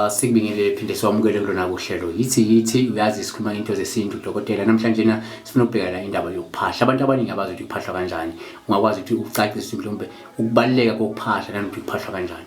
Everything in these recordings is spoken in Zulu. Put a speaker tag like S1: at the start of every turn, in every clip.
S1: Sikubingelele phinde siwamukele kulona kuhlelo yithi yithi uyazi sikhuluma into zesintu dokotela. Namhlanje na sifuna ukubheka la indaba yokuphahla. Abantu abaningi abazi ukuthi kuphahlwa kanjani. Ungakwazi ukuthi ucacise mhlawumbe ukubaluleka kokuphahla nanokuthi kuphahlwa kanjani?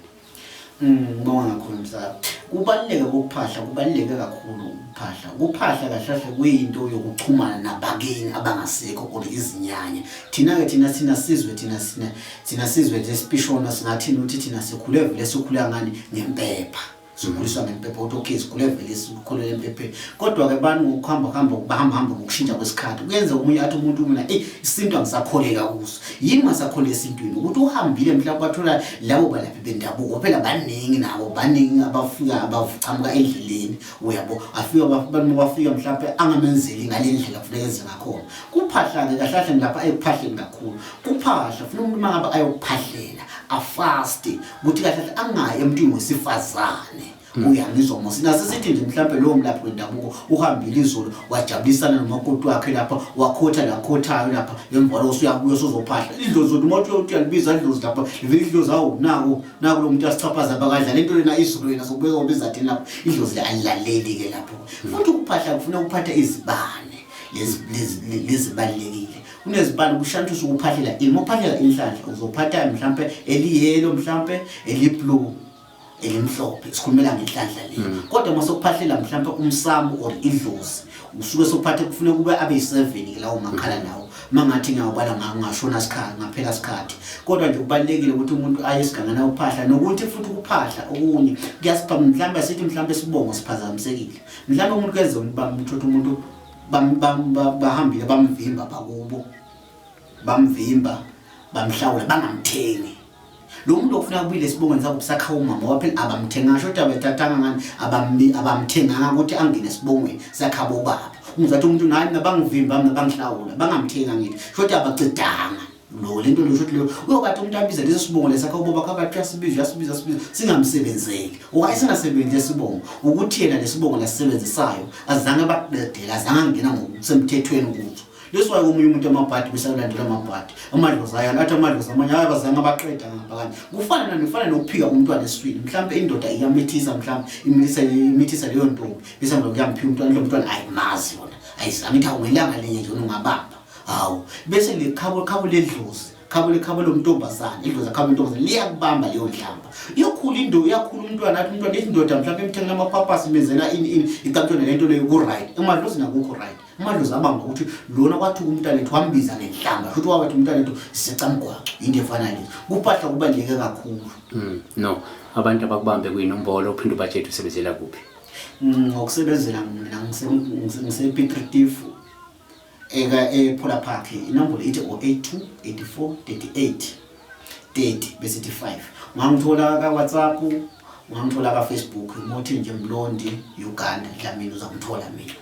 S2: Ngibonga kakhulu msakazi. Kubaluleka kokuphahla kubaluleke kakhulu ukuphahla. Ukuphahla kahle kahle kuyinto yokuxhumana nabakini abangasekho or izinyanya. Thina-ke thina thina sizwe thina thina thina sizwe nje sipishona singathini ukuthi thina sikhule vele sikhula ngani ngempepha. Sikhuliswa ngempepha ukuthi okay sikhule vele sikholele empepheni. Kodwa-ke bani ngokuhamba kuhamba bahamba hamba ngokushintsha kwesikhathi. Kuyenza omunye athi umuntu mina eyi isintu angisakholelwa kuso. Yini ungasakholelwa esintwini? Ukuthi uhambile mhlawumbe wathola labo balaphi bendabuko phela baningi nabo baningi abafika abachamuka endleleni uyabo afika abantu bafika mhlawumbe angamenzeli ngale ndlela kufuneka enze ngakhona. Kuphahla-ke kahle kahle ngilapha ekuphahleni kakhulu. Kuphahla funa umuntu uma ngabe ayokuphahlela afaste ukuthi kahle kahle angayi emntwini wesifazane. Uyangizwa mos nase sithi nje mhlambe lowo mlaphi wendabuko uhambile izolo wajabulisana nomakoti wakhe lapha wakhotha la khothayo lapha emva kwaloko usuyabuya usuzophahla idlozi uthi uma uthi uyalibiza idlozi lapha livele idlozi awu naku naku lo muntu asichaphaza bakadla lento lena izulu yena sokubuya ubiza thina lapho idlozi le alilaleli ke lapho. Futhi ukuphahla kufuna ukuphatha izibane lezi lezi lezibalulekile. Kunezibane kushantusa ukuphahlela ini uphahlela inhlanhla uzophatha mhlambe eliyelo mhlambe eliblue elimhlophe sikhulumela ngenhlanhla le. Kodwa uma sokuphahlela mhlambe umsamo or idlozi usuke sophathe kufuneka kube abe yi-7 ke lawo makhala lawo mangathi ngiyawubala ngashona sikhathi ngaphela sikhathi. Kodwa nje kubalulekile ukuthi umuntu aye esigangeni ayophahla nokuthi futhi ukuphahla okunye kuyasipha mhlambe sithi mhlambe sibongo siphazamisekile. Mhlambe umuntu kuyenzeka bamthatha umuntu bahambile bamvimba bakubo bamvimba bamhlawula bangamthengi. Lo muntu okufuna kubuyile esibongweni sakho kusakha umama waphela abamthenganga shothi abethathanga ngani abamthenganga ukuthi angene esibongweni sakha bobaba. Ungizathi umuntu nayi mina bangivimba mina bangihlawula bangamthenga ngithi shothi abacedanga lo lento lo shothi lo uyokathi umuntu abiza leso sibongo lesakha ubaba khabathi uyasibiza uyasibiza sibiza singamsebenzeli. Why singasebenzi esibongo? Ukuthi yena lesibongo lasisebenzisayo azange baqedela azange angena ngokusemthethweni kuzo. Leso waye komunye umuntu amabhadi bese alandela amabhadi. Amadlozi ayala athi amadlozi amanye hayi abazange abaqeda ngapha kanje. Kufana nani kufana nokuphika umntwana esiswini. Mhlambe indoda iyamithisa mhlambe imithisa imithisa leyo ntombi bese manje kuyamphika umntwana lo mntwana ayimazi yona. Ayizami ithi awungelanga linye nje ungabamba. Hawu bese le khabo khabo ledlozi khabo lekhabo lomntombazane idlozi khabo lentombazane liyakubamba leyo nhlamba. Iyokhula indoda iyakhula umntwana athi umntwana indoda mhlawumbe imthengela amapapasi imenzela ini ini icamntwana lento leyo ku right. Emadlozini akukho right. Amadlozi abamba ukuthi lona kwathuka umntwana ethu wambiza ngenhlamba futhi wabathi umntwana ethu sisecamgwaco into efana lezo. Kuphahla kubaluleke kakhulu.
S1: No abantu abakubambe kuyinombolo uphinde ubatshele usebenzela kuphi.
S2: Ngokusebenzela mina ngise Piet Retief eka ePhola Park inombolo ithi 082 84 38 30 bese ithi 5. Ungangithola ka WhatsApp, ungangithola ka Facebook, muthi nje Mlondi Uganda Dlamini uzangithola mina.